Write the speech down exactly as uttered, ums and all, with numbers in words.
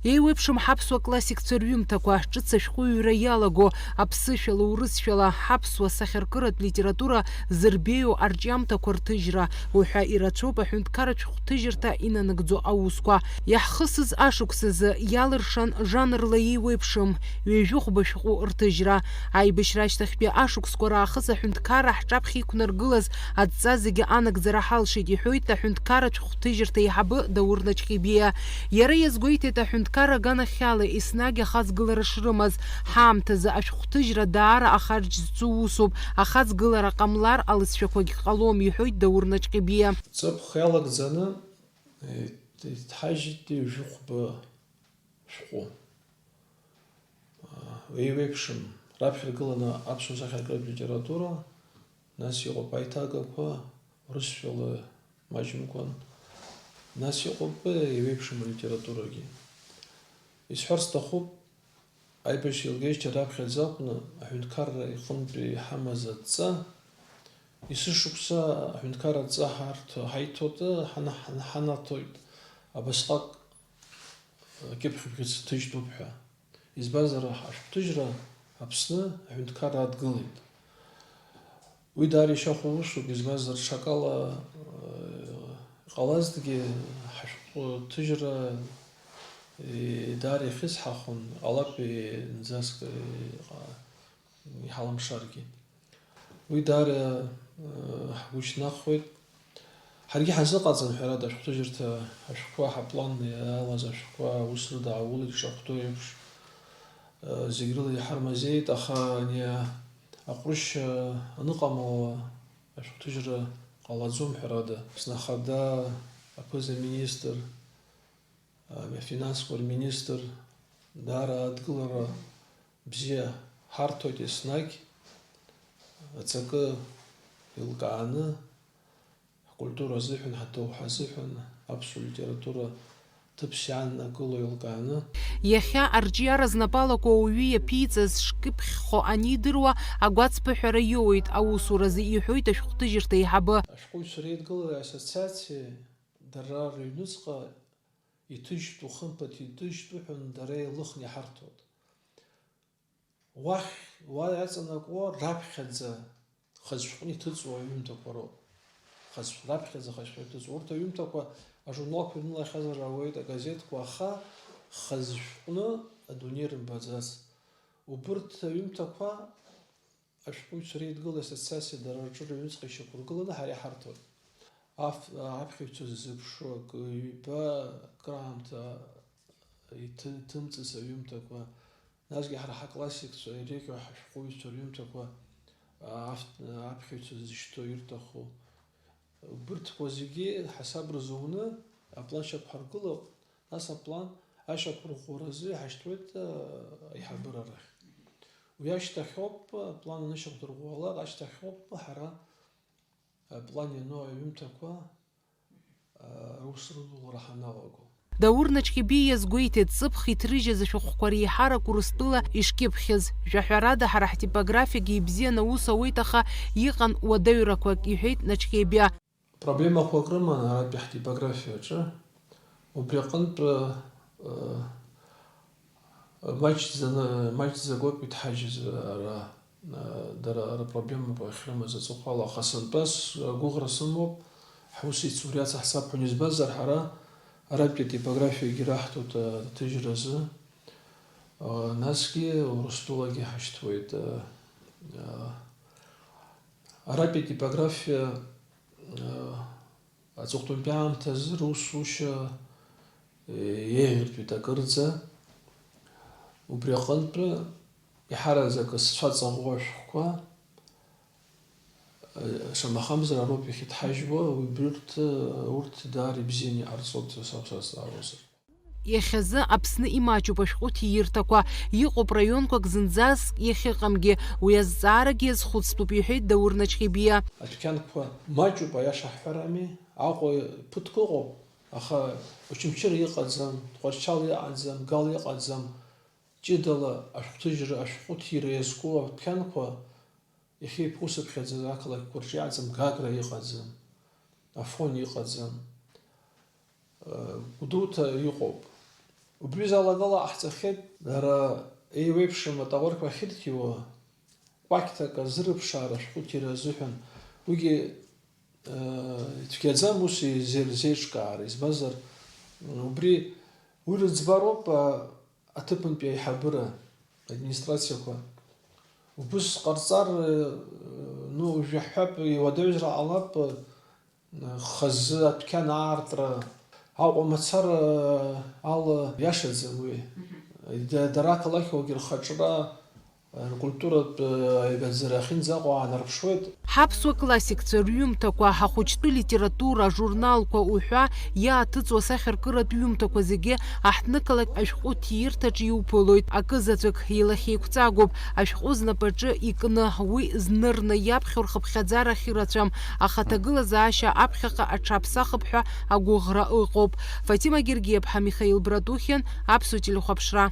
Еиуеиԥшым ҳаԥсуа классикцәа рҩымҭақәа, ҿыц ашәҟәыҩҩра иалаго, аԥсышәала, урысшәала, ҳаԥсуа сахьаркыратә литература зырбеиоу арҿиамҭақәа рҭыжьра уҳәа ирацәоуп аҳәынҭқарратә шәҟәҭыжьырҭа инанагӡо аусқәа. Иаҳхысыз ашықәсазы иалыршан жанрла еиуеиԥшым ҩажәи хәба шәҟәы рҭыжьра. Аибашьра ашьҭахьтәи ашықәсқәа раахыс аҳәынҭқарра ҳҿаԥхьа иқәнаргылаз адҵа зегьы анагӡара ҳалшеит, иҳәоит аҳәынҭқарратә шәҟәҭыжьырҭа аиҳабы Даур Наҷҟьебиа. Иара иазгәеиҭеит аҳәынҭқарра аганахьала еснагь ахаҵгылара шрымаз. Ҳаамҭазы ашәҟәҭыжьра даара ахарџь зҵу усуп, ахаҵгылара ҟамлар алҵшәақәагь ҟалом, иҳәоит Даур Наҷҟьебиа. Ҵыԥх иалагӡаны, е, иҭҳажьит ҩажәи хәба шәҟәы. Еиуеиԥшым, раԥхьа иргыланы аԥсуа сахьаркыратә литература, нас иҟоуп аиҭагақәа, урысшәала маҷымкәан, нас иҟоуп еиуеиԥшым алитературагьы. Исҳәар сҭахуп, аибашьра еилгеижьҭеи раԥхьаӡа акәны аҳәынҭқарра иҟынтәи иҳамаз адҵа, есышықәса аҳәынҭқарра адҵа ҳарҭо, ҳаиҭоит, ҳана-, ҳана-, ҳанаҭоит, абасҟак кьыԥхь бӷьыц ҭыжьтәуп ҳәа. Избанзар, ашәҟәҭыжьра Аԥсны аҳәынҭқарра адгылеит. Уи даара ишьахәа усуп, избанзар, ҽакала, э, иҟалазҭгьы ҳашәҟәы ҭыжьра, э, даара ихьысҳахон, иҟалап, э, зынӡаск, э, иҟа-, иҳалымшаргьы. Уи даара, э, ҳгәы шьҭнахуеит. Ҳаргьы ҳазыҟаҵан, ҳәарада, ашәҟәҭыжьырҭа ашәҟәқәа, ҳаплан иалаз ашәҟәқәа аус рыдаҳулеит ишахәҭоу еиԥш, э, зегь рыла иҳармазеит, аха ани аҟәрышь, э, аныҟамло ашәҟәҭыжьра ҟалаӡом, ҳәарада. Аԥсны Ахада, аԥыза-министр, афинансқәа рминистр, даара адгылара бзиа ҳарҭоит еснагь, аҵакы еилкааны, ҳкультура азыҳәан, ҳдоуҳа азыҳәан, аԥсуа литература ҭыԥс иааннакыло еилкааны. Иахьа арҿиара знапалақәа ауаҩы иаԥиҵаз шкьыԥхьхо анидыруа, агәацԥыҳәара иоуеит аусуразы, иҳәоит ашәҟәҭыжьырҭа аиҳабы. Ашәҟәыҩҩцәа реидгылареи ассоциациеи дара рыҩныҵҟа иҭыжьтәу, хымԥада иҭыжьтәу ҳәа дара еилыхны иҳарҭоит. Уахь, уа иаҵанакуа раԥхьаӡа хазшәҟәны иҭыҵуа аҩымҭақәа роуп. Хазшә-, раԥхьаӡа хазшәҟәны иҭыҵуа. Урҭ аҩымҭақәа ажурналқәа ирнылахьазар ауеит, агазеҭқәа, аха хазшәҟәны адунеи рымбаӡац. Убырҭ аҩымҭақәа ашәҟәыҩҩцәа реидгыла ассоциациа дара рҿы рыҩныҵҟа ишьақәыргыланы ҳара иҳарҭоит. Аф-, аԥхьаҩцәа ззыԥшу акы ҩба акраамҭа иҭы-, иҭымҵыц аҩымҭақәа, насгьы ҳара ҳаклассикцәа иреиӷьу ҳашәҟәыҩҩцәа рҩымҭақәа, аф-, аԥхьаҩцәа зышьҭоу ирҭаху, убырҭқәа зегьы ҳасаб рзуны аплан шьақәҳаргылап, нас аплан ашьақәырӷәӷәаразы иҳашьҭуеит, а, аиҳабыра рахь. Уи ашьҭахьоуп, аплан анышьақәдырӷәӷәалак ашьҭахьоуп ҳара аплан иану аҩымҭақәа, а, рус рыдулара ҳаналаго. Даур Наҷҟьебиа иазгәеиҭеит, ҵыԥх иҭрыжьыз ашәҟәқәа реиҳарак Урыстәыла ишкьыԥхьыз. Жәаҳәарада, ҳара ҳтипографиагьы ибзианы аус ауеит, аха иҟан уадаҩрақәак, иҳәеит Наҷҟьебиа. Проблемақәак рыман аратәи ҳтипографиаҿы. Убри аҟынтә, э, маҷӡаны, маҷӡагоуп иҭҳажьыз ара, э, дара рпроблемақәа ахьрымаз аҵыхәала. Аха сынтәа сгәыӷра сымоуп, ҳус ицуриаца ҳцап ҳәа избазар, ҳара аратәи атипографиагьы раҳҭоит аҭыжьразы. Э, насгьы Урыстәылагьы ҳашьҭуеит, э, э, Аратәи атипографиа, э, аҵыхәтәантәи аамҭазы русушьа, э, еиӷьыртәит акырӡа. Убри аҟынтәы, еиҳараӡак сцәа ҵаӷәӷәа ашәҟәқәа, э, шамахамзар, ароуп иахьыҭҳажьуа, убри урҭ, э, урҭ даара ибзианы иҟарҵоит, са, са сзаауазар. Иахьазы Аԥсны имаҷуп ашәҟәы ҭиирҭақәа, иҟоуп раионқәак зынӡаск иахьыҟамгьы, уи азҵаарагьы иазхәыцтәуп, иҳәеит Даур Наҷҟьебиа. Адәқьанқәа маҷуп, аиаша ҳҳәар ами, Аҟәа ԥыҭк ыҟоуп, аха Очамчыра иҟаӡам, Тҟәарчал иҟаӡам, Гал иҟаӡам, ҷыдала ашәҟәҭыжьра, ашәҟәы ҭира иазку адәқьанқәа иахьа иԥусыԥхьаӡаз ақалақьқәа рҿы иаҵам, Гагра иҟаӡам, Афон иҟаӡам. Гәдоуҭа иҟоуп. Убри залакала ҟаҳҵахьеит, дара еиуеиԥшым атаурқәа ахьырҭиуа, кәакьҭак азырыԥшаара ашәҟәыҭира азыҳәан, уигьы, э, ицәгьаӡам ус изеи-, зеиҿкаара, избанзар, убри, уи рыӡбароуп, а, аҭыԥантәи аиҳабыра, администрациақәа. Убыс ҟарҵар, э, ну, уажә иаҳҳәап, иуадаҩзар ҟалап, э, хазы адәқьан аартра, Аҟәа мацара ала иашаӡам уи. Мгм. Да-, дара ақалақьуагьы рхаҿра, э, ркультуратә, э, аигаӡара ахьынӡаҟоу аанарԥшуеит. Ҳаԥсуа классикцәа рҩымҭақәа, ҳахәыҷтәы литература, ажурналқәа уҳәа иааҭыҵуа асахьаркыратә ҩымҭақәа зегьы аҳҭнықалақь ашәҟәы ҭиирҭаҿы иуԥылоит. Акы заҵәык илахьеиқәҵагоуп. Ашәҟәы знапаҿы икны, уи знырны иаԥхьо рхыԥхьаӡара ахьырацәам, аха аҭагылазаашьа аԥхьаҟа аҽаԥсахып ҳәа агәыӷра ыҟоуп. Фатима Гергиаԥҳа, Михаил Братухин, Аԥсуа телехәаԥшра.